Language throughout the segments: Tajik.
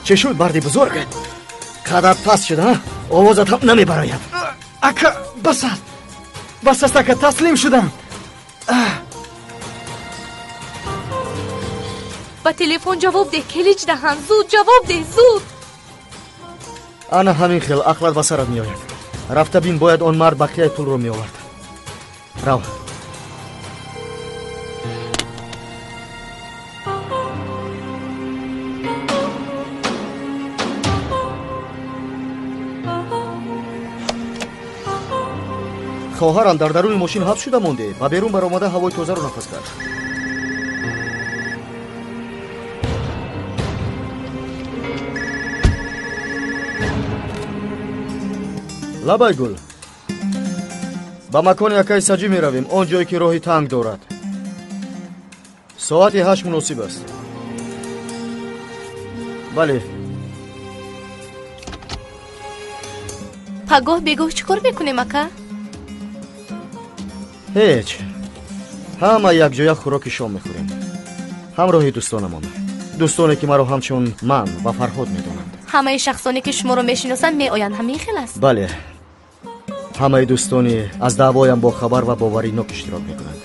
Чӣ шуд, марди бузург? Қадат паст шуд, а? Овозат ҳам намебарояд. Ака, бас аст. Бас аст, ака, таслим шудам. Ба телефон ҷавоб деҳ, Келич даҳан, зуд ҷавоб деҳ, зуд. Ана ҳамин хел ақлат ба сарат меояд. Рафта бин, бояд он мард бақияи пулро меовард. Рав. Хоҳарам дар даруни мошин ҳабс шуда монде. Ба берун баромада ҳавои тозаро нафас кард. Лабай гул, ба макони акаи Саҷӣ меравем, он ҷое ки роҳи танг дорад. Соати 8 муносиб аст. Бале. Пагоҳ бегоҳ чӣ кор мекунем, ака? Ҳеҷ. Ҳама якҷоя хӯроки шом мехӯрем. Ҳамроҳи дӯстонамон. Дӯстоне ки маро ҳамчун ман ва Фарҳод медонанд. Ҳамаи шахсоне ки шуморо мешиносанд меоянд, ҳамин хел аст? Бале. Ҳамаи дӯстони аз даъвоям бо хабар ва боваринок иштирок мекунанд.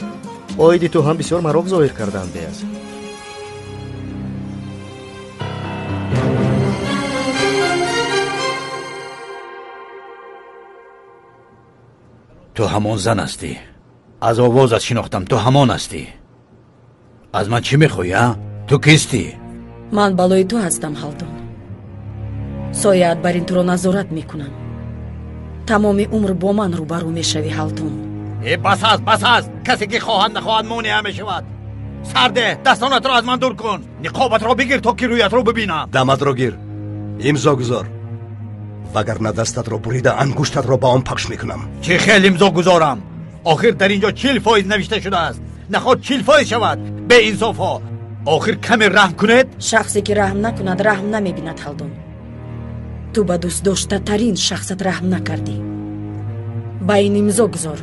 Оиди ту ҳам бисёр мароқ зоҳир карданд, Беаз. Ту ҳамон зан ҳастӣ. Аз овозат шинохтам, ту ҳамон ҳастӣ. Аз ман чӣ мехоҳӣ, а? Ту кистӣ? Ман балои ту ҳастам, Ҳалдун. Сояат бар ин туро назорат мекунам. Тамоми умр бо ман рӯбарӯ мешавӣ, Ҳалдун. Э, бас аст, бас аст. Касе ки хоҳад нахоҳад монеа мешавад. Сарде, дастонатро аз ман дур кун. Ниқобатро бигир, то ки рӯятро бибинам. Даматро гир, имзо гузор. Вагарна дастатро бурида ангуштатро ба он пахш мекунам. Чӣ хел имзо гузорам? Охир дар инҷо 40% навишта шудааст. Наход 40% шавад. Беинсофҳо. Охир каме раҳм кунед. Шахсе ки раҳм накунад, раҳм намебинад, Ҳалдун. Ту ба дӯстдоштатарин шахсат раҳм накардӣ. Ба ин имзо гузор.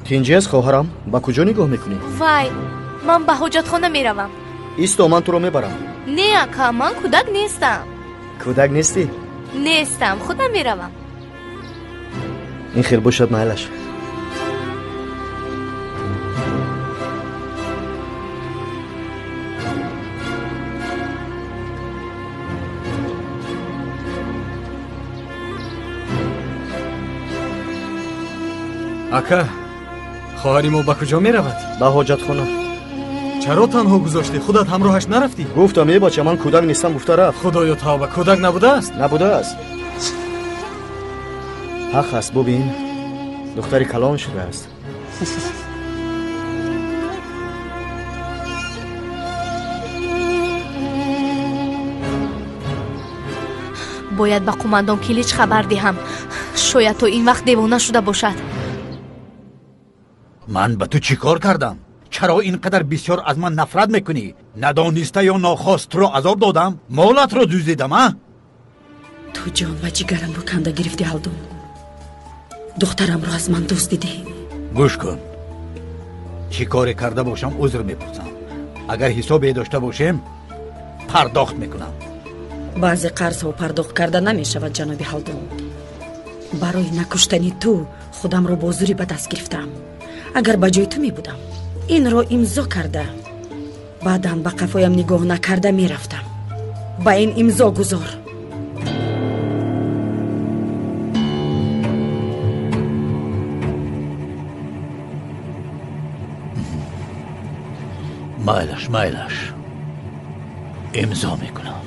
Тинҷӣ аст, хоҳарам? Ба куҷо нигоҳ мекунӣ? Вай, ман ба ҳоҷатхона меравам. Исто, ман туро мебарам. Не, ака, ман кӯдак нестам. Кӯдак нестӣ? Нестам, худам меравам. Ин хел бошад, майлаш. Ака, хоҳари мо ба куҷо меравад? Ба ҳоҷатхона. Чаро танҳо гузоштӣ? Худат ҳамроҳаш нарафтӣ? Гуфтам, э бача, ман кӯдак нестам, гуфта рафт. Худоё тавба, кӯдак набудааст? Набудааст. Ҳақ аст, бубин, духтари калон шудааст. Бояд ба қумандон Килич хабар диҳам. Шояд то ин вақт девона шуда бошад. Ман ба ту чӣ кор кардам? Чаро ин қадар бисёр аз ман нафрат мекунӣ? Надониста ё нохост туро азоб додам? Молатро дуздидам, а? Ту ҷон ва ҷигарамро канда гирифтӣ, Ҳалдун. Духтарамро аз ман дуздидӣ. Гӯш кун, чӣ коре карда бошам узр мепурсам. Агар ҳисобе дошта бошем, пардохт мекунам. Баъзе қарзҳо пардохт карда намешавад, ҷаноби Ҳалдун. Барои накуштани ту худамро бо зӯрӣ ба даст гирифтам. Агар ба ҷои ту мебудам, инро имзо карда, баъдан ба қафоям нигоҳ накарда мерафтам. Ба ин имзо гузор. Майлаш, майлаш, имзо мекунам.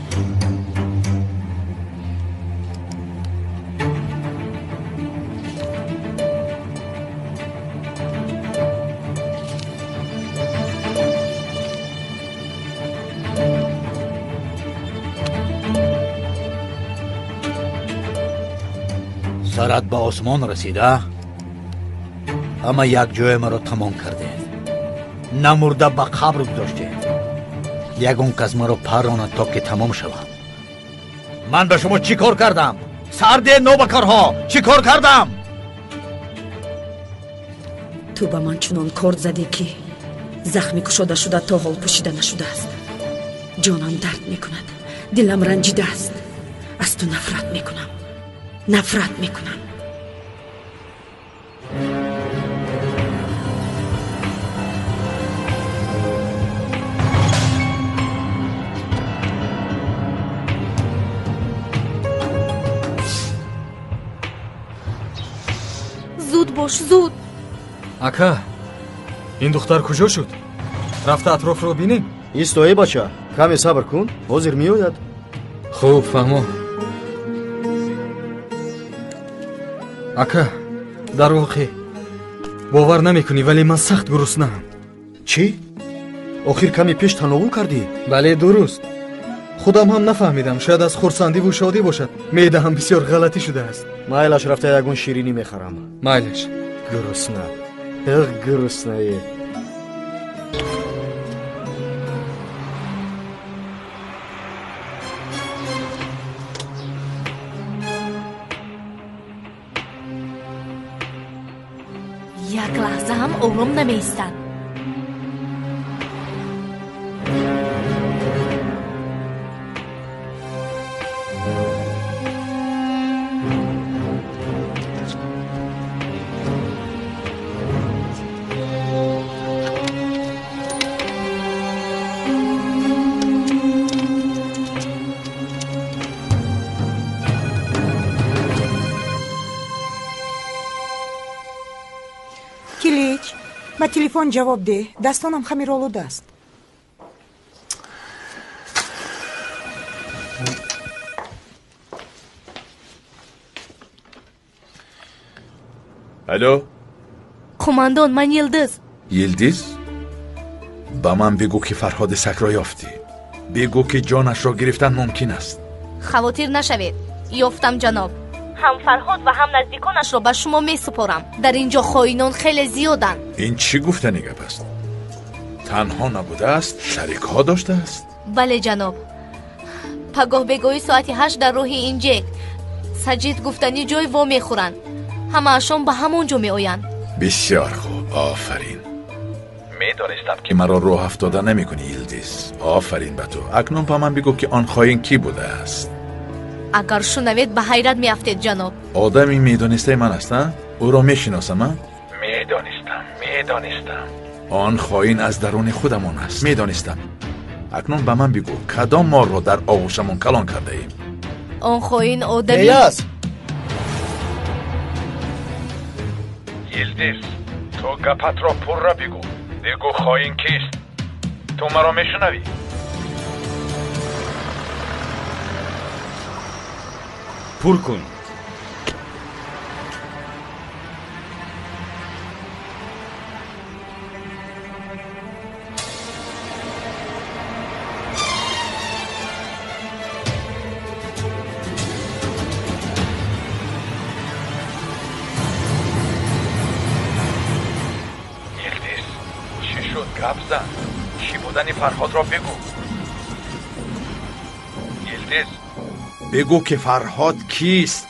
Сарат ба осмон расида, ҳама якҷоя маро тамом кардед. Намурда ба қабр гузоштед. Ягон кас маро паронад, то ки тамом шавам. Ман ба шумо чӣ кор кардам? Сарде нобакорҳо, чӣ кор кардам? Ту ба ман чунон корд задӣ, ки захми кушода шуда то ҳол пӯшида нашудааст. Ҷонам дард мекунад, дилам ранҷидааст. Аз ту нафрат мекунам, нафрат мекунам. Зуд бош, зуд. Ака, ин духтар куҷо шуд? Рафта атрофро бинем. Исто, эй бача, каме сабр кун, ҳозир меояд. Хуб, фаҳмо. Ака, дар воқеъ бовар намекунӣ, вале ман сахт гуруснаам. Чӣ? Охир каме пеш тановул кардӣ? Бале, дуруст. Худам ҳам нафаҳмидам, шояд аз хурсандиву шодӣ бошад. Меъдаам бисёр ғалатӣ шудааст. Майлаш, рафта ягон ширинӣ мехарам. Майлаш. Гурусна. Эх, гуруснае. Як лаҳза ҳам ором намеистад. Ба телефон ҷавоб деҳ, дастонам хамиролудааст. Алло. Қумандон, ман Йилдиз. Йилдиз? Ба ман бигӯ, ки Фарҳоди сагро ёфтӣ. Бигӯ, ки ҷонашро гирифтан мумкин аст. Хавотир нашавед, ёфтам, ҷаноб. Ҳам Фарҳод ва ҳам наздиконашро ба шумо месупорам. Дар ин ҷо хоинон хеле зиёданд. Ин чӣ гуфтани гап аст? Танҳо набудааст, шарикҳо доштааст? Бале, ҷаноб. Пагоҳ бегоҳӣ соати 8 дар роҳи Инҷек Саҷид гуфтани ҷой во мехӯранд. Ҳамаашон ба ҳамон ҷо меоянд. Бисёр хуб, офарин. Медонистам, ки маро роҳ афтода намекунӣ, Йилдиз. Офарин ба ту. Акнун ба ман бигӯ, ки он хоин кӣ будааст. Агар шунавед, ба ҳайрат меафтед, ҷаноб. Одами медонистаи ман аст, а? Ӯро мешиносам, а? Медонистам, медонистам. Он хоин аз даруни худамон аст. Медонистам. Акнун ба ман бигӯ, кадом морро дар оғӯшамон калон кардаем? Он хоин одами Эяз! Йилдиз, ту гапатро пурра бигӯ. Бигӯ, хоин кист? Ту маро мешунавӣ? Пур кун. Йилдиз, чӣ шуд? Гап зан. Чӣ будани Фарҳодро бигӯ. Йилдиз, бигӯ, ки Фарҳод кист.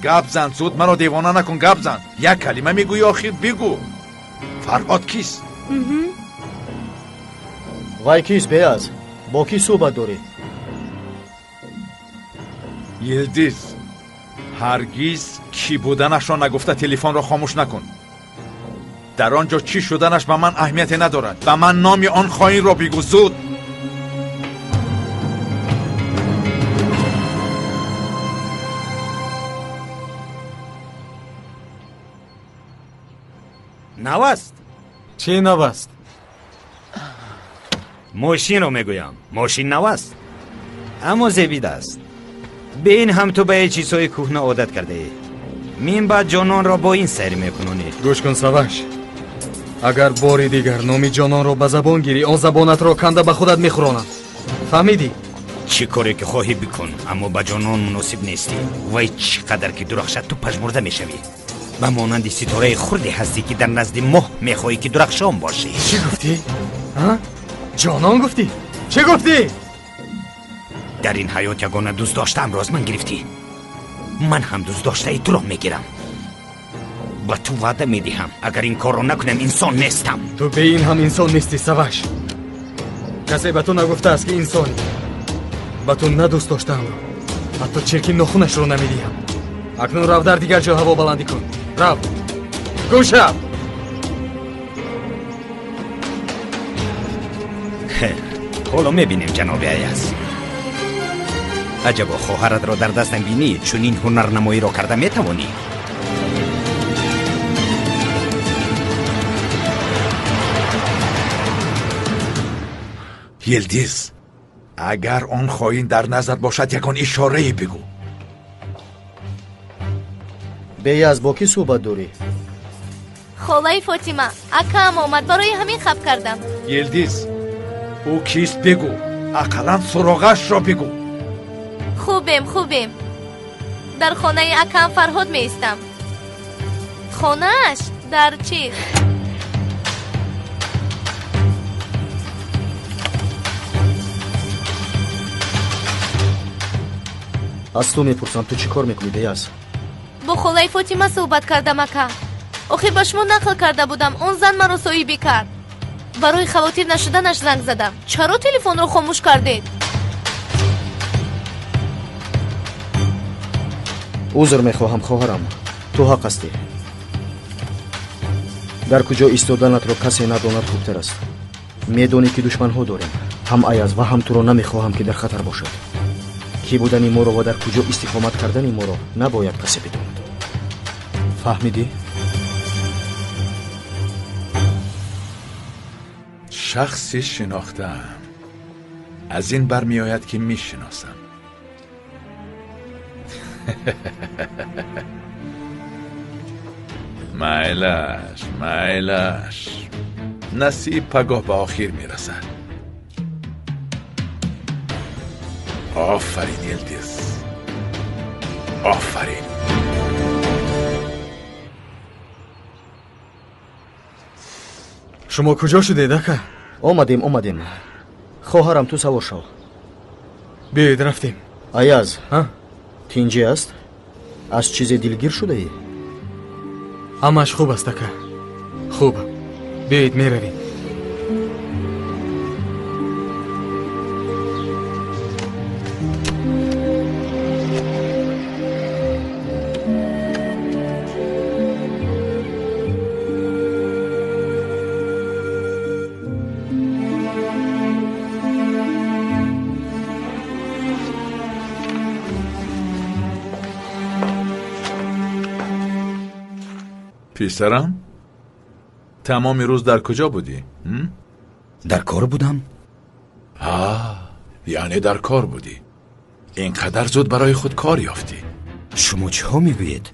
Гап зан, зуд, маро девона накун, гап зан. Як калима мегӯӣ, охир бигӯ. Фарҳод кист? Вай кист, Беяз? Бо кӣ суҳбат дорӣ? Йилдиз, ҳаргиз кӣ буданашро нагуфта телефонро хомӯш накун. Дар он ҷо чӣ шуданаш ба ман аҳамияте надорад. Ба ман номи он хоинро бигӯ, зуд. Нав аст? Чӣ нав аст? Мошинро мегӯям. Мошин нав аст, аммо зебида аст. Бе ин ҳам ту ба ҳеҷ чизҳои кӯҳна одат кардаӣ. Мин баъд ҷононро бо ин сайр мекунонӣ. Гӯш кун, Саваш, агар бори дигар номи ҷононро ба забон гирӣ, он забонатро канда ба худат мехӯронам. Фаҳмидӣ? Чӣ коре ки хоҳӣ бикун, аммо ба ҷонон муносиб нестӣ. Вай чӣ қадар ки дурахшад, ту пажмурда мешавӣ. Ба монанди ситораи хурде ҳастӣ, ки дар назди моҳ мехоҳӣ ки дурахшон бошӣ. Чӣ гуфтӣ? Ҷонон гуфтӣ? Чӣ гуфтӣ? Дар ин ҳаёт ягона дӯст доштаамро аз ман гирифтӣ. Ман ҳам дӯст доштаи туро мегирам. Ба ту ваъда медиҳам, агар ин корро накунам инсон нестам. Ту бе ин ҳам инсон нестӣ, Саваш. Касе ба ту нагуфтааст ки инсонӣ. Ба ту на дӯст доштаамро, ҳатто чирки нохунашро намедиҳам. Акнун рав дар дигар ҷо ҳаво баландӣ кун. Рав. Гум шав. Ҳоло мебинем, ҷаноби Аяз. Аҷабо хоҳаратро дар дастам бинӣ, чунин ҳунарнамоиро карда метавонӣ? Йилдиз, агар он хоин дар назар бошад, ягон ишорае бигӯ. Беяз, бо кӣ суҳбат дорӣ? Холаи Фотима, акаам омад, барои ҳамин хаб кардам. Йилдиз, ӯ кист бигӯ, ақаллан суроғашро бигӯ. Хубем, хубем. Дар хонаи акаам Фарҳод меистам. Хонааш дар чиз? Аз ту мепурсам, ту чӣ кор мекунӣ, Беяз? Бо холаи Фотима суҳбат кардам, ака. Охир ба шумо нақл карда будам, он зан маро соҳибӣ кард. Барои хавотир нашуданаш занг задам. Чаро телефонро хомӯш кардед? Узр мехоҳам, хоҳарам. Ту ҳақ ҳастӣ. Дар куҷо истоданатро касе надонад хубтар аст. Медонӣ ки душманҳо дорем. Ҳам Аяз ва ҳам туро намехоҳам ки дар хатар бошад. Кӣ будани моро ва дар куҷо истиқомат кардани моро набояд касе бидонад. Фаҳмидӣ? Шахси шинохтаам. Аз ин бармеояд ки мешиносам. Майлаш, майлаш. Насиб пагоҳ ба охир мерасад. Офарин, Йилдиз. Офарин. Шумо куҷо шудед, ака? Омадем, омадем. Хоҳарам, ту савор шав. Биёед, рафтем. Аяз, тинҷӣ аст? Аз чизе дилгир шудаӣ? Ҳамааш хуб аст, ака. Хуб. Биёед, меравем. Писарам, тамоми рӯз дар куҷо будӣ? Дар кор будам. Ҳа, яъне дар кор будӣ. Ин қадар зуд барои худ кор ёфтӣ. Шумо чиҳо мегӯед?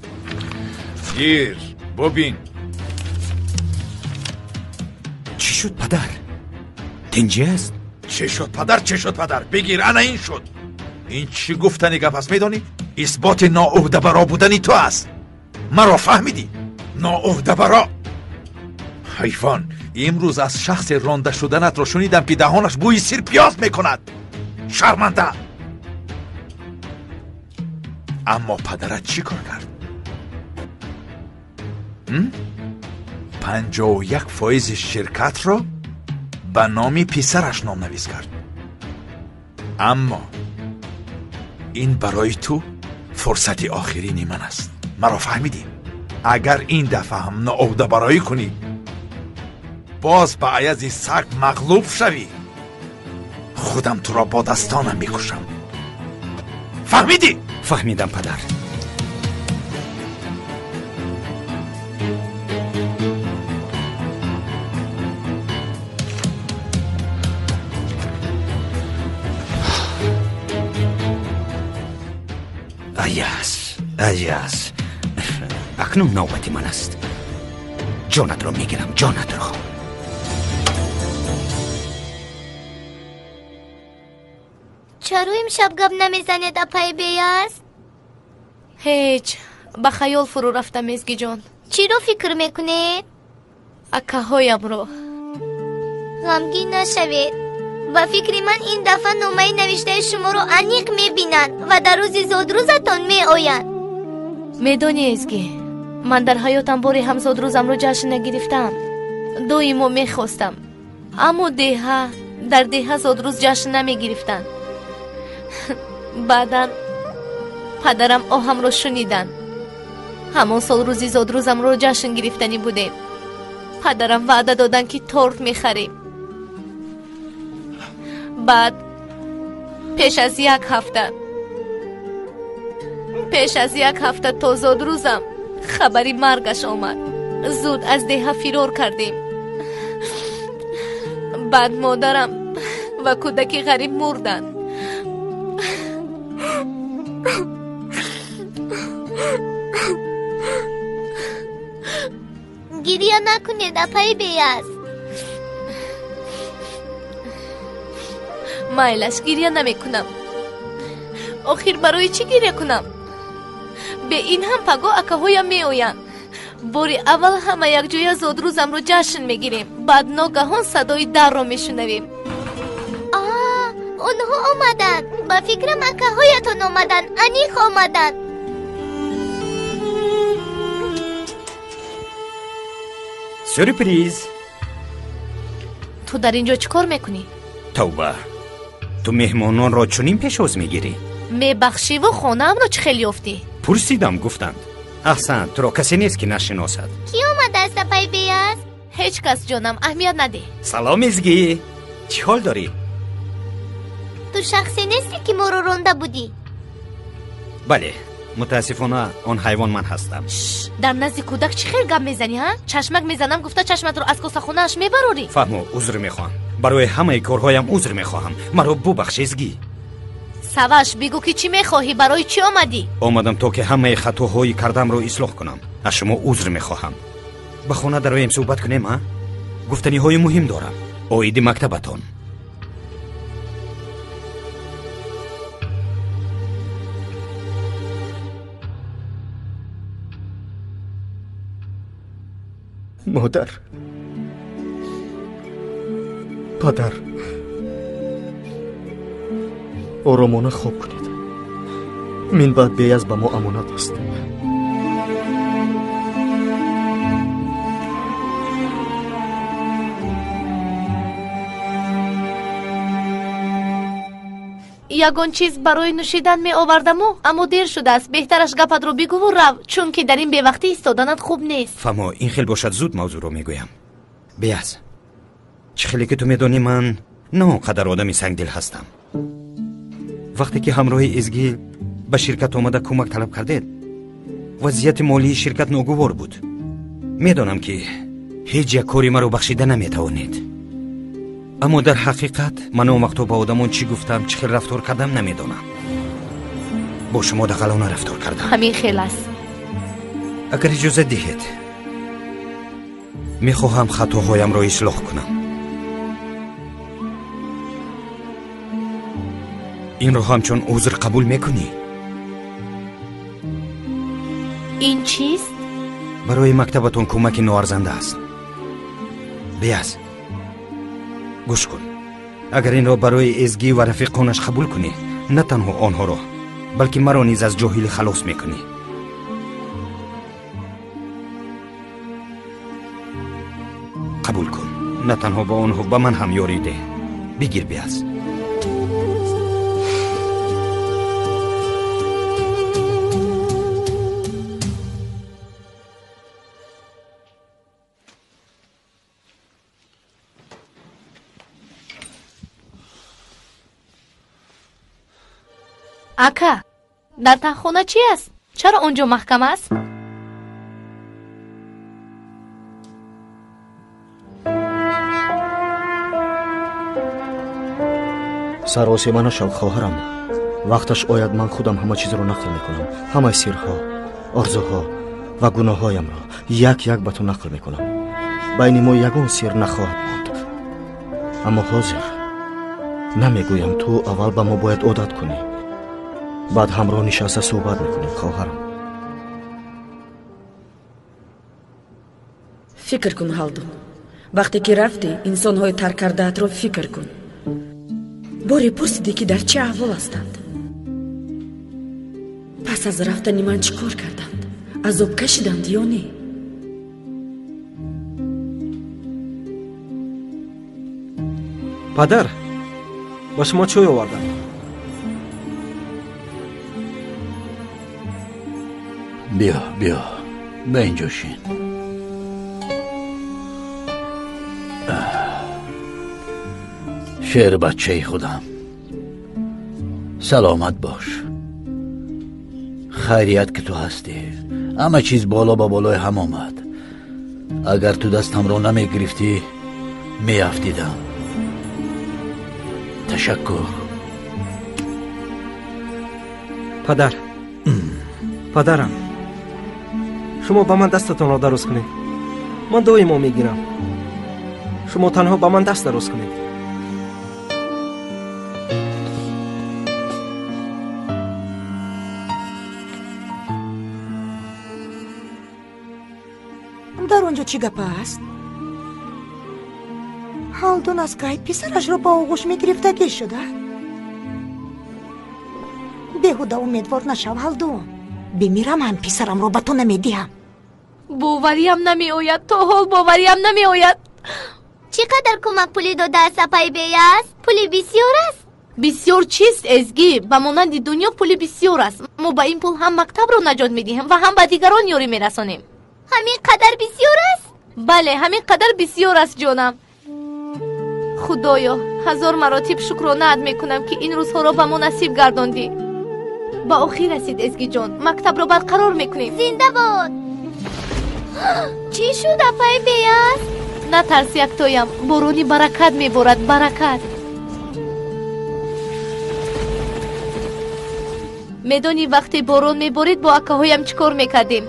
Гир, бубин. Чӣ шуд, падар? Тинҷӣ аст? Чӣ шуд, падар? Чӣ шуд, падар? Бигир, ана ин шуд. Ин чӣ гуфтани гап аст, медонӣ? Исботи ноуҳдабаро будани ту аст. Маро фаҳмидӣ? Ноуҳдабаро. Ҳайвон, имрӯз аз шахсе ронда шуданатро шунидам ки даҳонаш бӯи сирпиёз мекунад. Шарманда! Аммо падарат чӣ кор кард? 51% ширкатро ба номи писараш номнавис кард. Аммо ин барои ту фурсати охирини ман аст. Маро фаҳмидӣ? Агар ин дафъа ҳам ноуҳдабароӣ кунӣ, боз ба Аязи саг мағлуб шавӣ, худам туро бо дастонам мекушам. Фаҳмидӣ? Фаҳмидам, падар. Аяз, Аяз, акнун навбати ман аст. Ҷонатро мегирам, ҷонатро. Чаро имшаб гап намезанед, апаи Беяз? Ҳеҷ, ба хаёл фурӯ рафтам, Эзгиҷон. Чиро фикр мекунед? Акаҳоямро. Ғамгин нашавед. Ба фикри ман ин дафъа номаи навиштаи шуморо аниқ мебинанд ва дар рӯзи зодрӯзатон меоянд. Медонӣ, Эзгӣ, ман дар ҳаётам бори ҳам зодрӯзамро ҷашн нагирифтаам. Доимо мехостам, аммо деҳа дар деҳа зодрӯз ҷашн намегирифтанд. Баъдан падарам оҳамро шуниданд. Ҳамон сол рӯзи зодрӯзамро ҷашн гирифтанӣ будем. Падарам ваъда доданд, ки торт мехарем. Баъд пеш аз як ҳафта то зодрӯзам хабари маргаш омад. Зуд аз деҳа фирор кардем. Баъд модарам ва кӯдаки ғариб мурданд. Гиря накунед, апаи Беяз. Майлаш, гиря намекунам. Охир барои чӣ гиря кунам? Бе ин ҳам паго акаҳоям меоянд. Бори аввал ҳама якҷоя зодрӯзамро ҷашн мегирем. Баъд ногаҳон садои дарро мешунавем. Онҳо омаданд. Ба фикрам акаҳоятон омаданд. Аниқ омаданд. Сюрприз! Ту дар ин ҷо чӣ кор мекунӣ? Тавба, ту меҳмононро чунин пешвоз мегирӣ? Мебахшиву хонаамро чӣ хел ёфтӣ? Пурсидам, гуфтанд. Аҳсан, туро касе нест, ки нашиносад. Кӣ омадааст, апаи Беяз? Ҳеҷ кас, ҷонам, аҳамият надеҳ. Салом, Изгӣ, чӣ ҳол дорӣ? Ту шахсе нестӣ, ки моро ронда будӣ? Бале, мутаассифона он ҳайвон ман ҳастам. Дар назди кӯдак чӣ хел гап мезанӣ, ҳа? Чашмак мезанам гуфта чашматро аз косахонааш мебарорӣ. Фаҳмо, узр мехоҳам. Барои ҳамаи корҳоям узр мехоҳам. Маро бубахш, Изгӣ. Саваш, бигӯ ки чӣ мехоҳӣ, барои чӣ омадӣ? Омадам то ки ҳамаи хатоҳои кардамро ислоҳ кунам. Аз шумо узр мехоҳам. Ба хона дароем суҳбат кунем, ҳа? Гуфтаниҳои муҳим дорам оиди мактабатон. Модар, падар, оромона хоб кунед. Минбаъд Беяз ба мо амонат аст. Ягон чиз барои нӯшидан меовардаму, аммо дер шудааст. Беҳтараш гапатро бигӯву рав, чунки дар ин бевақтӣ истоданат хуб нест. Фаҳмо, ин хел бошад, зуд мавзӯъро мегӯям. Беяз, чӣ хеле ки ту медонӣ, ман на он қадар одами сангдил ҳастам. Вақте ки ҳамроҳи Изгӣ ба ширкат омада кӯмак талаб кардед, вазъияти молии ширкат ногувор буд. Медонам, ки ҳеҷ як кори маро бахшида наметавонед. Аммо дар ҳақиқат ман он вақто ба одамон чӣ гуфтам, чӣ хел рафтор кардам намедонам. Бо шумо дағалона рафтор кардам. Ҳамин хел аст. Агар иҷозат диҳед, мехоҳам хатоҳоямро ислоҳ кунам. Инро ҳамчун узр қабул мекунӣ? Ин чист? Барои мактабатон кӯмаки ноарзанда аст. Беяз, гӯш кун. Агар инро барои Эзгӣ ва рафиқонаш қабул кунӣ, на танҳо онҳоро, балки маро низ аз ҷоҳилӣ халос мекунӣ. Қабул кун. На танҳо ба онҳо, ба ман ҳам ёрӣ деҳ. Бигир, Беяз. Ака, дар таҳхона чӣ аст? Чаро он ҷо маҳкам аст? Саросема нашав, хоҳарам. Вақташ ояд, ман худам ҳама чизро нақл мекунам. Ҳамаи сирҳо, орзуҳо ва гуноҳҳоямро як як ба ту нақл мекунам. Байни мо ягон сир нахоҳад монд. Аммо ҳозир намегӯям. Ту аввал ба мо бояд одат кунӣ. Баъд ҳамроҳ нишаста суҳбат мекунем, хоҳарам. Фикр кун, Ҳалдун. Вақте ки рафтӣ, инсонҳои тарк кардаатро фикр кун. Боре пурсидӣ, ки дар чӣ аҳвол ҳастанд? Пас аз рафтани ман чӣ кор карданд? Азоб кашиданд ё не? Падар, ба шумо чой овардам. Биё, биё, ба инҷо шин. Шер бачаи худам, саломат бош. Хайрият ки ту ҳастӣ. Ҳама чиз боло ба болои ҳам омад. Агар ту дастамро намегирифтӣ, меафтидам. Ташаккур. Падар, падарам, шумо ба ман дастатонро дароз кунед, ман доимо мегирам. Шумо танҳо ба ман даст дароз кунед. Дар он ҷо чӣ гап аст? Ҳалдун аз кай писарашро ба оғӯш мегирифтагӣ шуда? Беҳуда умедвор нашав, Ҳалдун. Бимирам ҳам писарамро ба ту намедиҳам. Бовариам намеояд, то ҳол бовариам намеояд. Чӣ қадар кӯмак пулӣ додааст апай Беяз? Пули бисёр аст? Бисёр чист, Эзгӣ. Ба монанди дунё пули бисёр аст. Мо ба ин пул ҳам мактабро наҷот медиҳем ва ҳам ба дигарон ёрӣ мерасонем. Ҳамин қадар бисёр аст? Бале, ҳамин қадар бисёр аст, ҷонам. Худоё, ҳазор маротиб шукронаат мекунам, ки ин рӯзҳоро ба мо насиб гардондӣ. Ба охир расид, Эзгиҷон. Мактабро барқарор мекунем. Зинда бод! Чӣ шуд, апай Беяз? Натарс, яктоям. Борони баракат меборад, баракат. Медонӣ, вақте борон меборид, бо акаҳоям чӣ кор мекардем?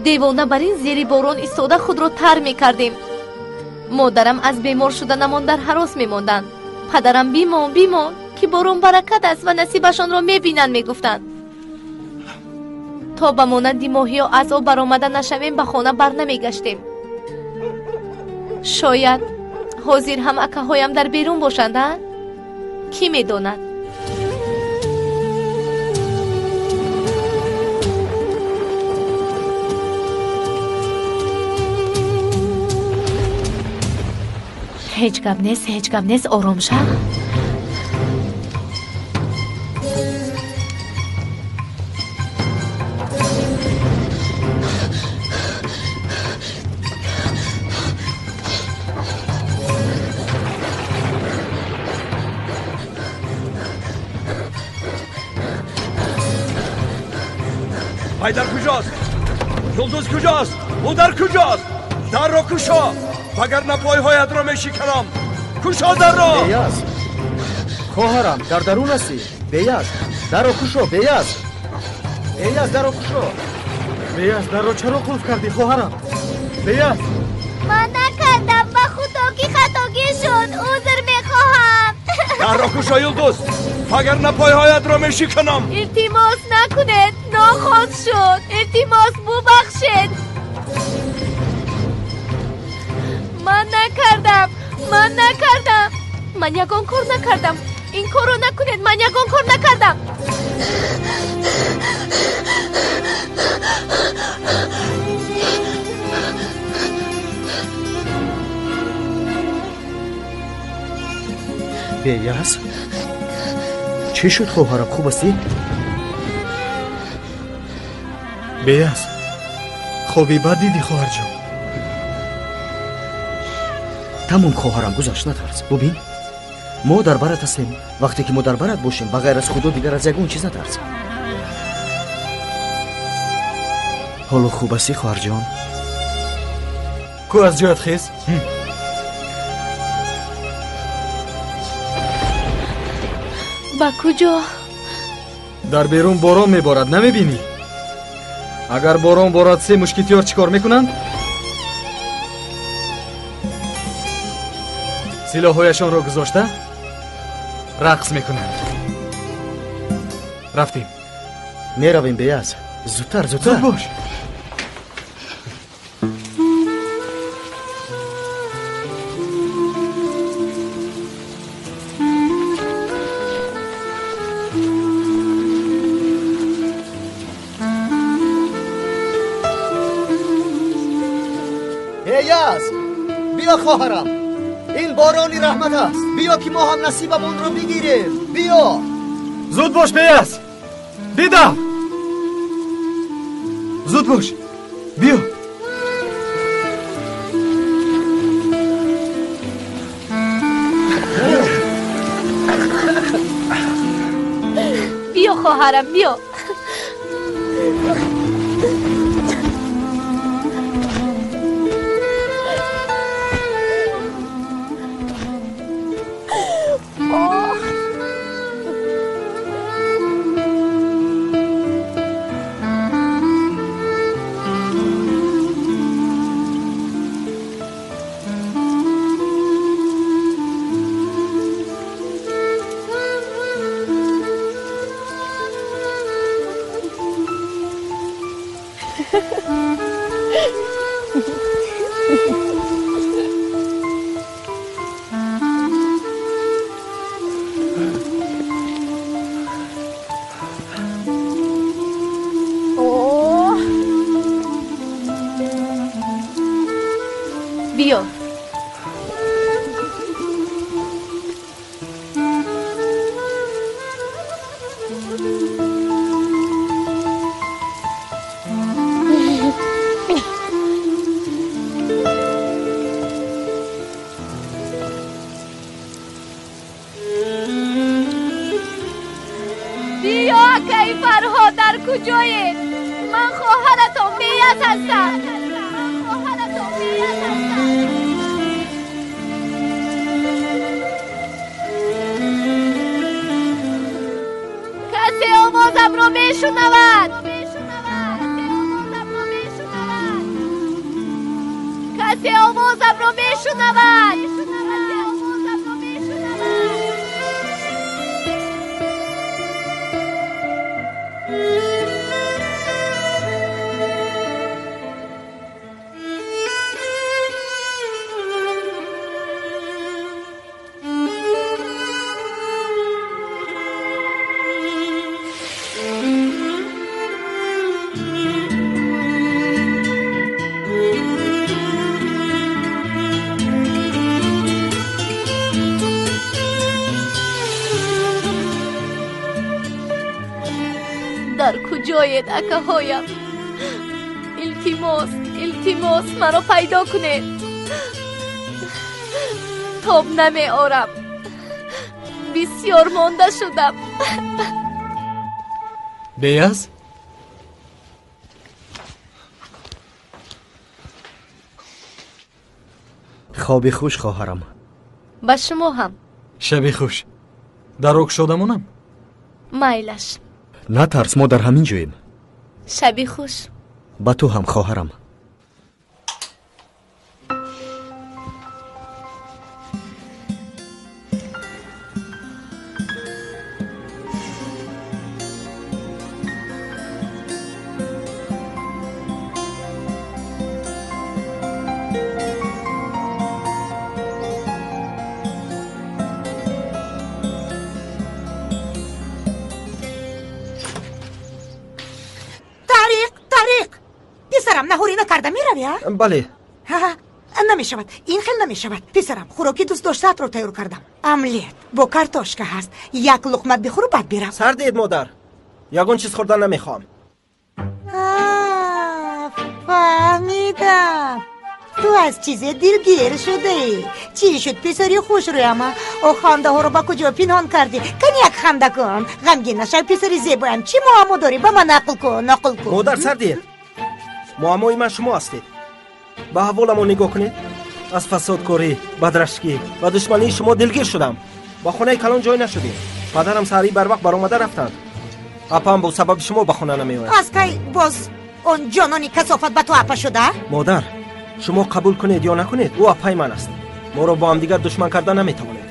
Девона бар ин зери борон истода худро тар мекардем. Модарам аз бемор шуданамон дар ҳарос мемонданд. Падарам бимон, бимон, ки борон баракат аст ва насибашонро мебинанд, мегуфтанд. То ба монанди моҳиё аз об баромада нашавем, ба хона барнамегаштем. Шояд ҳозир ҳам акаҳоям дар берун бошанд, а? Кӣ медонад? Ҳеҷ гап нест, ҳеҷ гап нест, ором шав. Ҳайдар куҷост? Юлдуз куҷост? Ӯ дар куҷост? Дарро кушо, вагарна пойҳоятро мешиканам. Кушо дарро! Беяз, хоҳарам, дар дарун ҳастӣ? Беяз, дарро кушо, Беяз! Беяз, дарро кушо! Беяз, дарро чаро қулф кардӣ, хоҳарам? Беяз! Ман накардам, ба худо ки хатогӣ шуд, узр мехоҳам. Дарро кушо, Юлдуз, вагарна пойҳоятро мешиканам. Илтимос накунед, нохост шуд. Илтимос, бубахшед. Ман накардам, ман накардам. Ман ягон кор накардам. Ин корро накунед, ман ягон кор накардам. Беяз, чӣ шуд, хоҳарам? Хуб ҳастӣ? Беяз, хоби бад дидӣ, хоҳарҷон? Тамом, хоҳарам, гузашт, натарс. Бубин, мо дар барат ҳастем. Вақте ки мо дар барат бошем, ба ғайр аз худо дигар аз ягон чиз натарс. Ҳоло хуб ҳастӣ, хоҳарҷон? Ку аз ҷоят хез. Ба куҷо? Дар берун борон меборад, намебинӣ? Агар борон борад, се мушкитёр чӣ кор мекунанд? Силоҳҳояшонро гузошта рақс мекунанд. Рафтем. Меравем, Беяз. Зудтар, зудтар. Зуд бош. Беяз, биё хоҳарам, ин борони раҳмат аст. Биё ки мо ҳам насибамонро бигирем. Биё. Зуд бош, Беяз, бидав. Зуд бош, биё. Биё хоҳарам, биё. Биё. Биё, акаи Фарҳод, дар куҷоед? Ман хоҳаратон Беяз ҳастам. Касе овозамро мешунавад? Касе овозамро мешунавад? Дар куҷоед, акаҳоям? Илтимос, илтимос, маро пайдо кунед. Тоб намеорам, бисёр монда шудам. Беяз? Хоби хуш, хоҳарам. Ба шумо ҳам. Шаби хуш. Даро кушода монам? Майлаш. Натарс, мо дар ҳамин ҷоем. Шаби хуш. Ба ту ҳам, хоҳарам. Бале. Намешавад, ин хел намешавад. Писарам, хӯроки дӯст доштаатро тайёр кардам. Омлет бо картошка ҳаст. Як луқма бихӯру баъд бирав. Сардед, модар, ягон чиз хӯрдан намехоҳам. Фаҳмидам, ту аз чизе дилгир шудаӣ. Чӣ шуд, писари хушрӯяма? О, хандаҳоро ба куҷо пинҳон кардӣ? Кани як ханда кун, ғамгин нашав, писари зебоям. Чӣ муаммо дорӣ? Ба ман нақл кун, нақл кун. Модар, сардед, муаммои ман шумо ҳастед. Ба аҳволамон нигоҳ кунед. Аз фасодкорӣ, бадрашкӣ ва душмании шумо дилгир шудам. Ба хонаи калон ҷой нашудем. Падарам саҳарӣ барвақт баромада рафтанд. Апаам бо сабаби шумо ба хона намеояд. Аз кай боз он ҷонони касофат ба ту апа шуда? Модар, шумо қабул кунед ё накунед, ӯ апаи ман аст. Моро бо ҳамдигар душман карда наметавонед.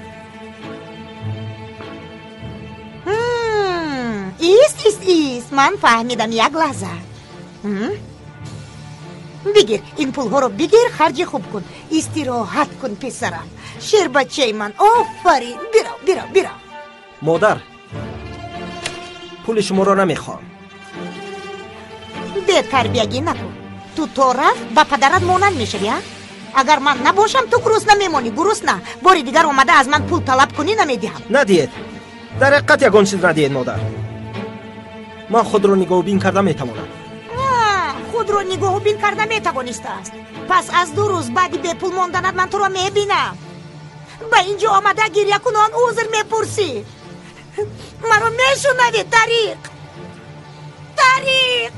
Ист, ист, ист, ман фаҳмидам. Як лаҳза. Бигир ин пулҳоро, бигир, харҷи хуб кун, истироҳат кун, писарам, шербачаи ман. Офарин, бирав, бирав, бирав. Модар, пули шуморо намехоҳам. Бетарбиягӣ накун. Ту то рафт ба падарат монанд мешавӣ, а? Агар ман набошам, ту гурусна мемонӣ, гурусна. Бори дигар омада аз ман пул талаб кунӣ, намедиҳам. Надиҳед. Дар ҳақиқат ягон чиз надиҳед, модар. Ман худро нигоҳубин карда метавонам. Худро нигоҳубин карда метавонистааст. Пас аз 2 рӯз баъди бепул монданат ман туро мебинам. Ба ин ҷо омада гирякунон узр мепурсӣ. Маро мешунавӣ, Тариқ? Тариқ!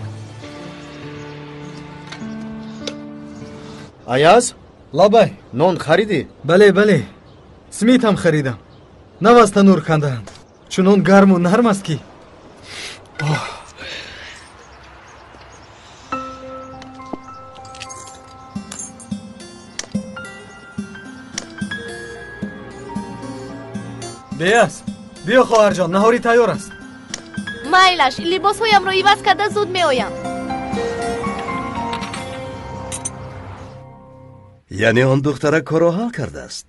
Аяз? Лабай. Нон харидӣ? Бале, бале. Смит ҳам харидам. Нав аз танур кандаанд. Чунон гарму нарм аст ки. Беяз, биё хоҳарҷон, наҳорӣ тайёр аст. Майлаш, либосҳоямро иваз карда зуд меоям. Яъне он духтара корро ҳал кардааст.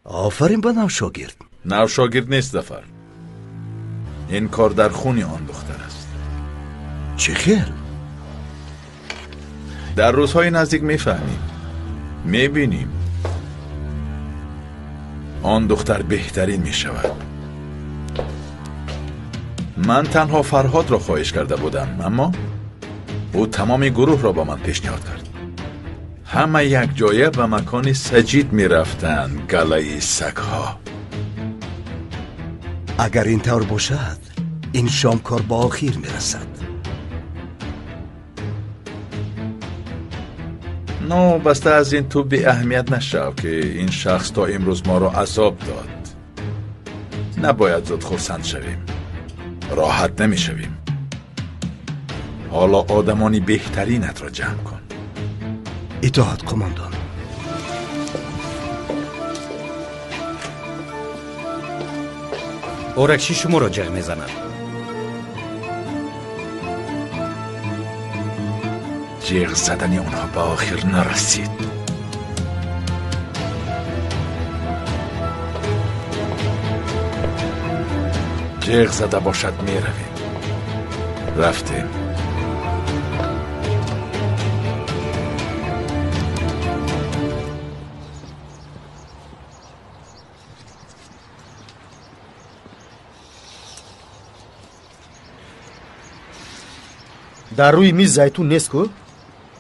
Офарин ба навшогирд. Навшогирд нест, Зафар. Ин кор дар хуни он духтар аст. Чӣ хел? Дар рӯзҳои наздик мефаҳмем, мебинем. Он духтар беҳтарин мешавад. Ман танҳо Фарҳодро хоҳиш карда будам, аммо ӯ тамоми гурӯҳро ба ман пешниҳод кард. Ҳама якҷоя ба макони Саҷид мерафтанд, галаи сагҳо. Агар ин тавр бошад, ин шом кор ба охир мерасад. Но баста аз ин ту беаҳамият нашав, ки ин шахс то имрӯз моро азоб дод. Набояд зуд хурсанд шавем. Роҳат намешавем. Ҳоло одамони беҳтаринатро ҷамъ кун. Итоат, қумондон. Оракши шуморо ҷеғ мезанад. Ҷеғ задани онҳо ба охир нарасид. Ҷеғ зада бошад, меравем. Рафтем. Дар рӯи миз зайтун нест ку?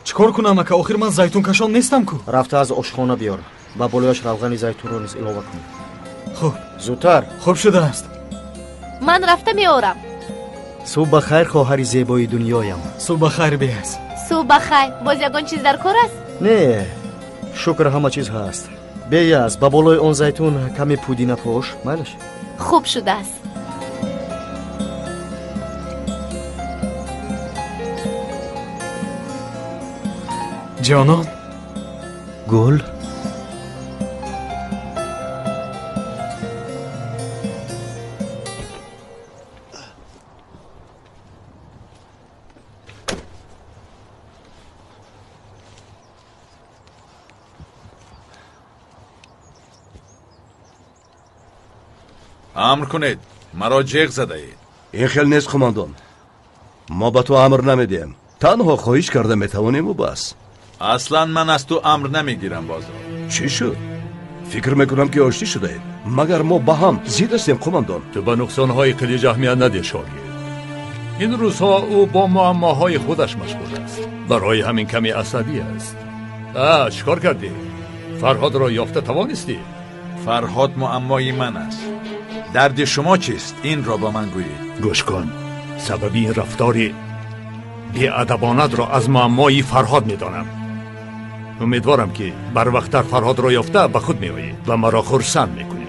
Чӣ кор кунам, ака? Охир ман зайтункашон нестам ку. Рафта аз ошхона биёр. Ба болояш равғани зайтунро низ илова кун. Хуб. Зудтар. Хуб шудааст. Ман рафта меорам. Субҳ ба хайр, хоҳари зебои дунёям. Субҳ ба хайр, Беяз. Субҳ ба хайр. Боз ягон чиз дар кор аст? Не, шукр, ҳама чиз ҳаст. Беяз, ба болои он зайтун каме пудина пош, майлаш? Хуб шудааст. Ҷонон. Гул. Амр кунед, маро ҷеғ задаед. Ин хел нест, қумондон. Мо ба ту амр намедиҳем. Танҳо хоҳиш карда метавониму бас. Аслан ман аз ту амр намегирам, бозор. Чӣ шуд? Фикр мекунам ки оштӣ шудаед. Магар мо ба ҳам зид ҳастем, қумондон? Ту ба нуқсонҳои Қилич аҳамият надеҳ, шогирд. Ин рӯзҳо ӯ бо муаммоҳои худаш машғул аст. Барои ҳамин каме асабӣ аст. Чӣ кор кардӣ? Фарҳодро ёфта тавонистӣ? Фарҳод муаммои ман аст. Дарди шумо чист? Инро ба ман гӯед. Гӯш кун, сабаби ин рафтори беадабонатро аз муаммои Фарҳод медонам. Умедворам ки барвақттар Фарҳодро ёфта ба худ меоӣ ва маро хурсанд мекунӣ.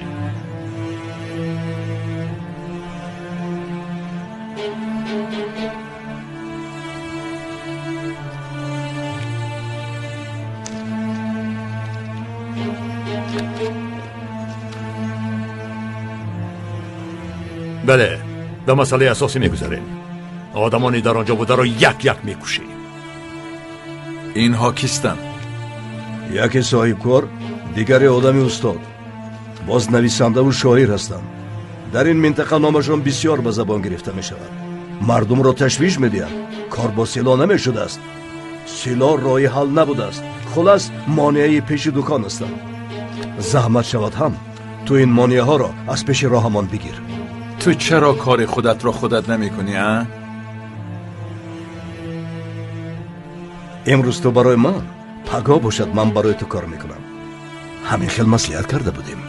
Бале, ба масъалаи асосӣ мегузарем. Одамони дар он ҷо бударо як-як мекушӣ. Инҳо кистанд? Яке соҳибкор, дигаре одами устод. Боз нависандаву шоир ҳастанд. Дар ин минтақа номашон бисёр ба забон гирифта мешавад. Мардумро ташвиш медиҳанд. Кор бо силоҳ намешудааст. Силоҳ роҳи ҳал набудааст. Хулас, монеаи пеши дукон ҳастанд. Заҳмат шавад ҳам ту ин монеаҳоро аз пеши роҳамон бигир. Ту чаро кори худатро худат намекунӣ, а? Имрӯз ту барои ман, пагоҳ бошад ман барои ту кор мекунам. Ҳамин хел маслиҳат карда будем.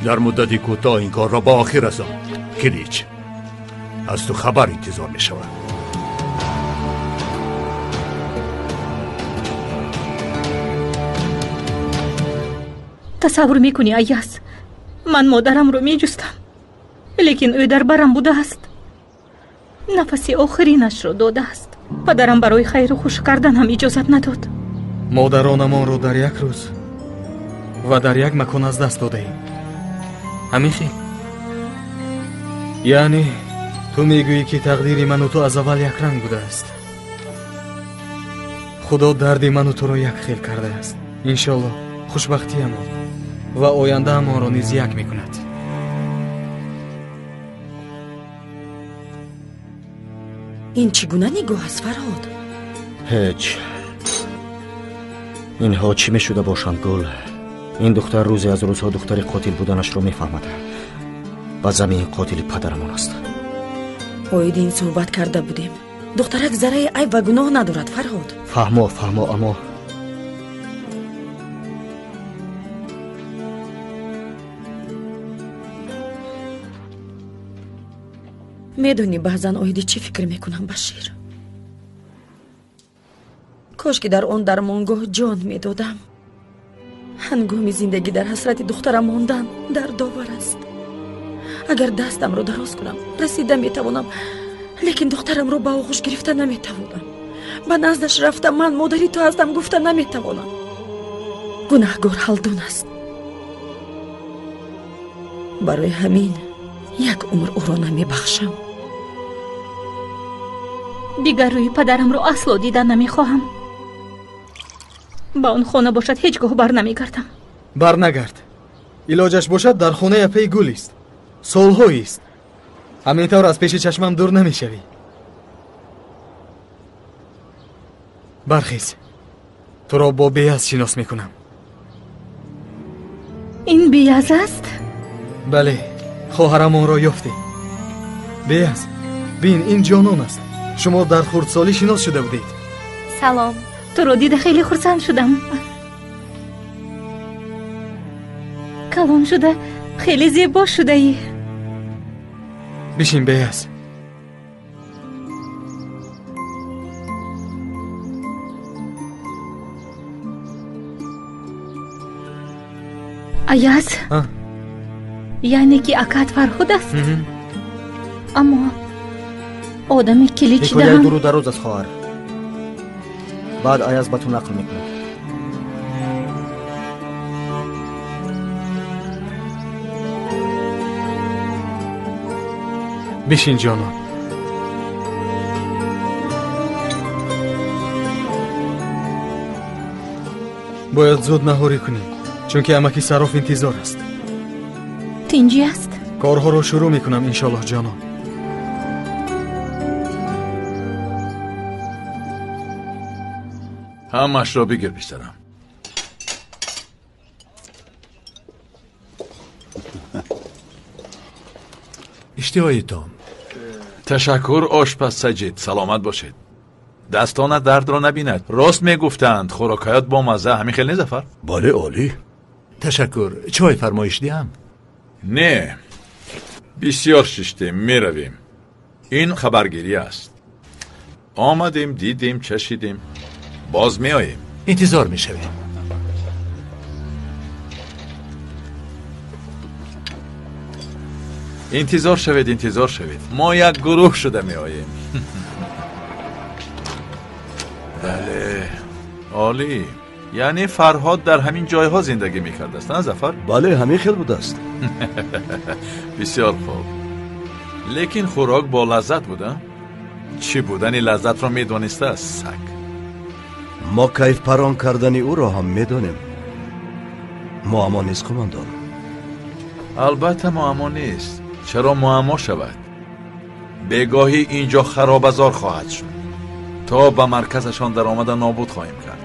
Дар муддати кӯтоҳ ин корро ба охир расон. Килич, аз ту хабар интизор мешавад. Тасаввур мекунӣ, Аяз, ман модарамро меҷустам, лекин ӯ дар барам будааст. Нафаси охиринашро додааст. Падарам барои хайру хуш кардан ҳам иҷозат надод. Модаронамонро дар як рӯз ва дар як макон аз даст додаем. Ҳамин хел? Яъне ту мегӯӣ, ки тақдири ману ту аз аввал якранг будааст. Худо дарди ману туро як хел кардааст. Иншоллоҳ хушбахтиямон ва ояндаамонро низ як мекунад. Ин чӣ гуна нигоҳ аст, Фарҳод? Ҳеҷ. Инҳо чӣ мешуда бошанд, Гул? Ин духтар рӯзе аз рӯзҳо духтари қотил буданашро мефаҳмад. Ба замин қотили падарамон аст. Оиди ин суҳбат карда будем. Духтарак зарраи айб ва гуноҳ надорад, Фарҳод. Фаҳмо, фаҳмо, аммо медонӣ баъзан оиди чӣ фикр мекунам, Башир? Кош ки дар он дармонгоҳ ҷон медодам. Ҳангоми зиндагӣ дар ҳасрати духтарам мондан дардовар аст. Агар дастамро дароз кунам, расида метавонам, лекин духтарамро ба оғӯш гирифта наметавонам. Ба наздаш рафта ман модари ту ҳастам гуфта наметавонам. Гунаҳгор Ҳалдун аст. Барои ҳамин як умр ӯро намебахшам. Дигар рӯи падарамро асло дида намехоҳам. Ба он хона бошад ҳеҷ гоҳ бар намегардам. Бар нагард. Илоҷаш бошад дар хонаи апаи Гулист. Солҳоист. Ҳамин тавр аз пеши чашмам дур намешавӣ. Бархез. Туро бо Беяз шинос мекунам. Ин Беяз аст? Бале, хоҳарамонро ёфтем. Беяз, бин, ин ҷонон аст. Шумо дар хурдсолӣ шинос шуда будед. Салом. Туро дида хеле хурсанд шудам. Калон шуда хеле зебо шудаӣ. Бишин, Беяз. Аяз, яъне ки акаат Фарҳод аст? Аммо одами киличидаам. Ҳикояи дуру дароз аст, хоҳар. Баъд Аяз ба ту нақл мекунад. Бишин, ҷонон. Бояд зуд наҳорӣ кунем, чунки амаки Сароф интизор аст. Тинҷӣ аст? Корҳоро шурӯъ мекунам, иншоллоҳ, ҷонон. Ҳамаашро бигир, писарам. Иштиҳоитон. Ташаккур, ошпаз Саҷид, саломат бошед. Дастона дардро набинад. Рост мегуфтанд, хӯрокҳоят бомазза. Ҳамин хел не, Зафар? Бале, олӣ. Ташаккур. Чой фармоиш диҳам? Не, бисёр шиштем, меравем. Ин хабаргирӣ аст. Омадем, дидем, чашидем. Боз меоем. Интизор мешавем. Интизор шавед, интизор шавед. Мо як гурӯҳ шуда меоем. Бале, олӣ. Яъне Фарҳод дар ҳамин ҷойҳо зиндагӣ мекардааст, на Зафар? Бале, ҳамин хел будааст. Бисёр хуб. Лекин хӯрок бо лаззат буда? Чӣ будани лаззатро медонистааст саг. Мо кайфпарон кардани ӯро ҳам медонем. Муаммо нест, қумондон. Албатта муаммо нест. Чаро муаммо шавад? Бегоҳӣ ин ҷо харобазор хоҳад шуд. То ба марказашон даромада нобуд хоҳем кард.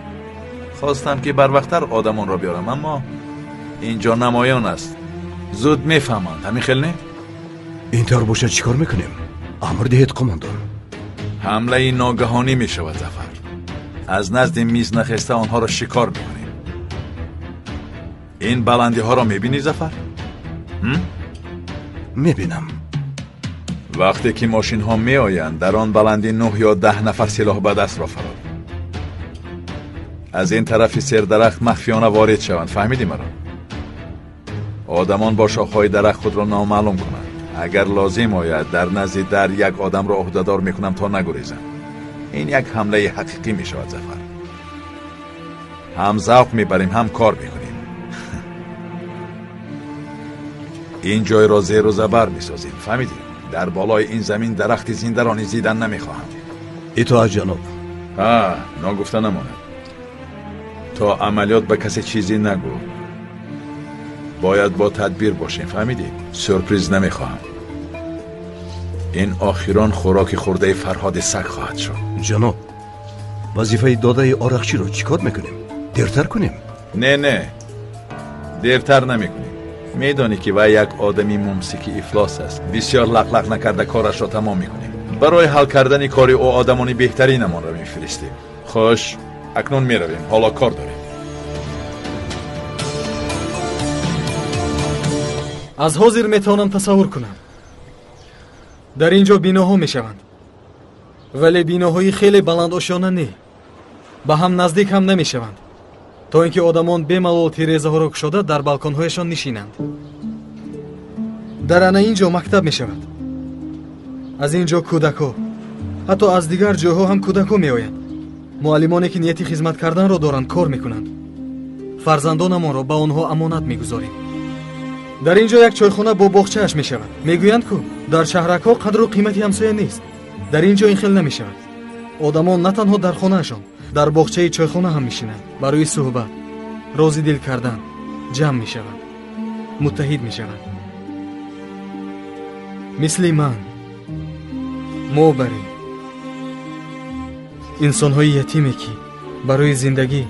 Хостам ки барвақттар одамонро биёрам, аммо инҷо намоён аст. Зуд мефаҳманд, ҳамин хел не? Ин тавр бошад, чӣ кор мекунем? Амр диҳед, қумондон. Ҳамлаи ногаҳонӣ мешавад, Зафар. Аз назди миз нахеста онҳоро шикор мекунем. Ин баландиҳоро мебинӣ, Зафар? Мебинам. Вақте ки мошинҳо меоянд, дар он баландӣ 9 ё 10 нафар силоҳ ба дастро фаро. Аз ин тарафи сердарахт махфиёна ворид шаванд. Фаҳмидӣ маро? Одамон бо шохҳои дарахт худро номаълум кунанд. Агар лозим ояд, дар назди дар як одамро ӯҳдадор мекунам то нагурезанд. Ин як ҳамлаи ҳақиқӣ мешавад, Зафар. Ҳам завқ мебарем, ҳам кор мекунем. Ин ҷойро зеру забар месозем. Фаҳмидӣ? Дар болои ин замин дарахти зиндаро низ дидан намехоҳам. Итоат, ҷаноб. Ҳа, ногуфта намонад. То амалиёт ба касе чизе нагӯ. Бояд бо тадбир бошем, фаҳмидӣ? Сюрприз намехоҳам. Ин охирон хӯроки хӯрдаи Фарҳоди саг хоҳад шуд. Ҷаноб, вазифаи додаи орақчиро чӣ кор мекунем? Дертар кунем? Не, не, дертар намекунем. Медонӣ ки вай як одами мумсики ифлос аст. Бисёр лақлақ накарда корашро тамом мекунем. Барои ҳал кардани кори ӯ одамони беҳтаринамонро мефиристем. Хуш, акнун меравем, ҳоло кор дорем. Аз ҳозир метавонам тасаввур кунам. Дар ин ҷо биноҳо мешаванд, вале биноҳои хеле баландошёна не, ба ҳам наздик ҳам намешаванд, то ин ки одамон бемалол тирезаҳоро кушода дар балконҳояшон нишинанд. Дар ана ин ҷо мактаб мешавад. Аз ин ҷо кӯдакҳо, ҳатто аз дигар ҷойҳо ҳам кӯдакҳо меоянд. Муаллимоне ки нияти хизмат карданро доранд, кор мекунанд. Фарзандонамонро ба онҳо амонат мегузорем. Дар ин ҷо як чойхона бо боғчааш мешавад. Мегӯянд ку дар шаҳракҳо қадру қимати ҳамсоя нест. Дар ин ҷо ин хел намешавад. Одамон на танҳо дар хонаашон, дар боғчаи чойхона ҳам мешинанд. Барои суҳбат, рози дил кардан ҷамъ мешаванд, муттаҳид мешаванд. Мисли ман, мо барем инсонҳои ятиме ки барои зиндагӣ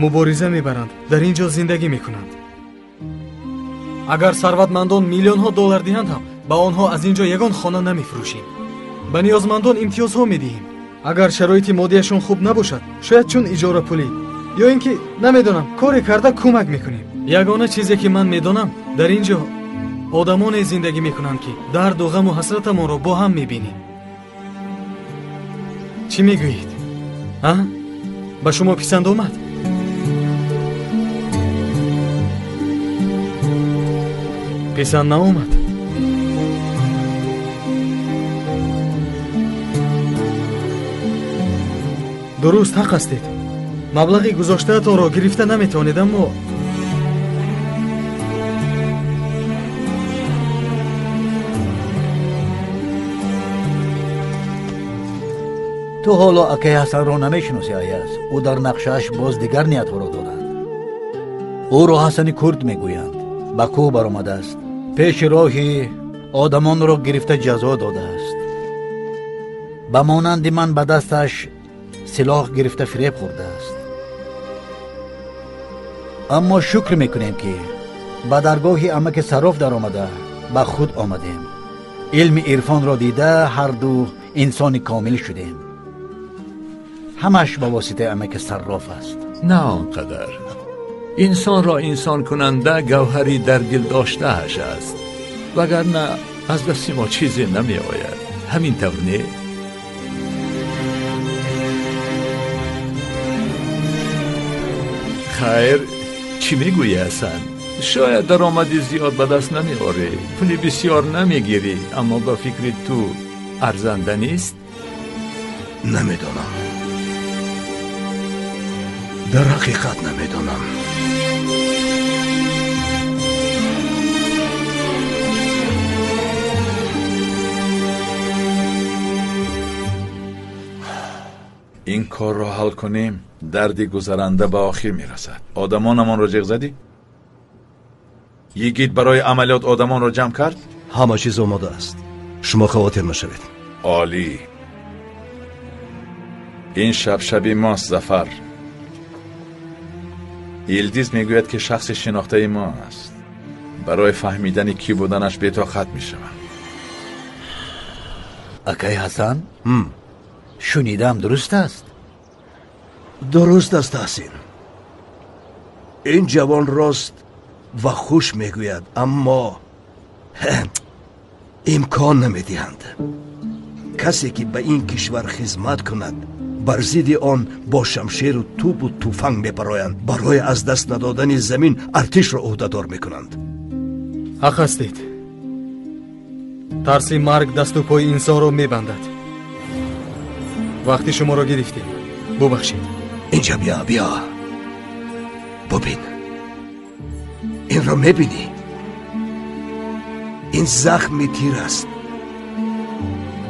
мубориза мебаранд, дар ин ҷо зиндагӣ мекунанд. Агар сарватмандон миллионҳо доллар диҳанд ҳам, ба онҳо аз ин ҷо ягон хона намефурӯшем. Ба ниёзмандон имтиёзҳо медиҳем. Агар шароити моддияшон хуб набошад, шояд чун иҷорапулӣ ё ин ки намедонам, коре карда кӯмак мекунем. Ягона чизе ки ман медонам, дар ин ҷо одамоне зиндагӣ мекунанд ки дарду ғаму ҳасратамонро бо ҳам мебинем. Чӣ мегӯед? А? Ба шумо писанд омад? Писанд наомад? Дуруст, ҳақ ҳастед. Маблағи гузоштаатонро гирифта наметавонед, аммо ту ҳоло акаи Ҳасанро намешиносӣ, Аяз. Ӯ дар нақшааш боз дигар ниятҳоро дорад. Ӯро Ҳасани курд мегӯянд. Ба кӯҳ баромадааст, пеши роҳи одамонро гирифта ҷазо додааст. Ба монанди ман ба дасташ силоҳ гирифта фиреб хӯрдааст. Аммо шукр мекунем ки ба даргоҳи амаки Сарроф даромада ба худ омадем. Илми ирфонро дида ҳарду инсони комил шудем. Ҳамаш ба воситаи амаки Сарроф аст. На он қадар. Инсонро инсонкунанда гавҳари дар дил доштааш аст, вагарна аз дасти мо чизе намеояд. Ҳамин тавр не? Хайр, чӣ мегӯӣ, Ҳасан? Шояд даромади зиёд ба даст намеорӣ, пули бисёр намегирӣ, аммо ба фикри ту арзанда нест? Намедонам. Дар ҳақиқат намедонам. Ин корро ҳал кунем, дарди гузаранда ба охир мерасад. Одамонамонро ҷиғ задӣ? Йигит барои амалиёт одамонро ҷамъ кард? Ҳама чиз омода аст. Шумо хавотир нашавед. Олӣ. Ин шаб шаби мост, Зафар. Илдиз мегӯяд, ки шахси шинохтаи мо аст. Барои фаҳмидани кӣ буданаш бетоқат мешавам. Акай Ҳасан, шунидам, дуруст аст? Дуруст аст, Таҳсин. Ин ҷавон рост ва хуш мегӯяд, аммо имкон намедиҳанд. Касе ки ба ин кишвар хизмат кунад, бар зидди он бо шамшеру тӯбу туфанг мебароянд. Барои аз даст надодани замин артишро ӯҳдадор мекунанд. Ҳақ ҳастед. Тарси марг дасту пои инсонро мебандад. Вақти шуморо гирифтем, бубахшед. Инҷа биё, биё, бубин. Инро мебинӣ? Ин захми тир аст.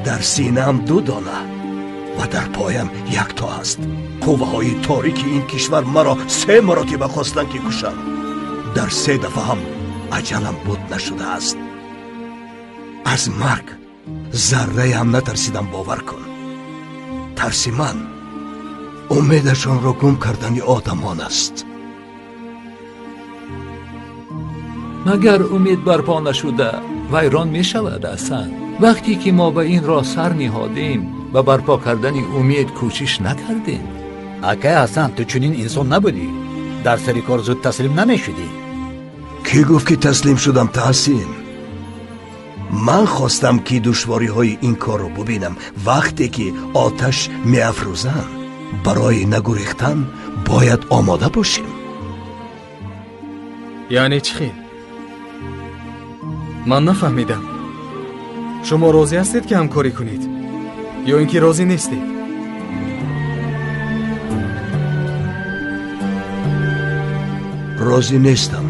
Дар синаам ду дона ва дар поям якто аст. Қувваҳои торики ин кишвар маро се маротиба хостанд, ки кушанд. Дар се дафъа ҳам аҷалам буд нашудааст. Аз марг зарраям натарсидам, бовар кун. Тарси ман умедашонро гум кардани одамон аст. Магар умед барпо нашуда вайрон мешавад, Ҳасан? Вақте ки мо ба ин роҳ сар ниҳодем, ба барпо кардани умед кӯшиш накардем. Акай Ҳасан, ту чунин инсон набудӣ. Дар сари кор зуд таслим намешудӣ. Кӣ гуфт, ки таслим шудам, Таҳсин? Ман хостам, ки душвориҳои ин корро бубинам. Вақте ки оташ меафрӯзанд, барои нагурехтан бояд омода бошем. Яъне чӣ хел? Ман нафаҳмидам. Шумо розӣ ҳастед, ки ҳамкорӣ кунед, ё ин ки розӣ нестед? Розӣ нестам.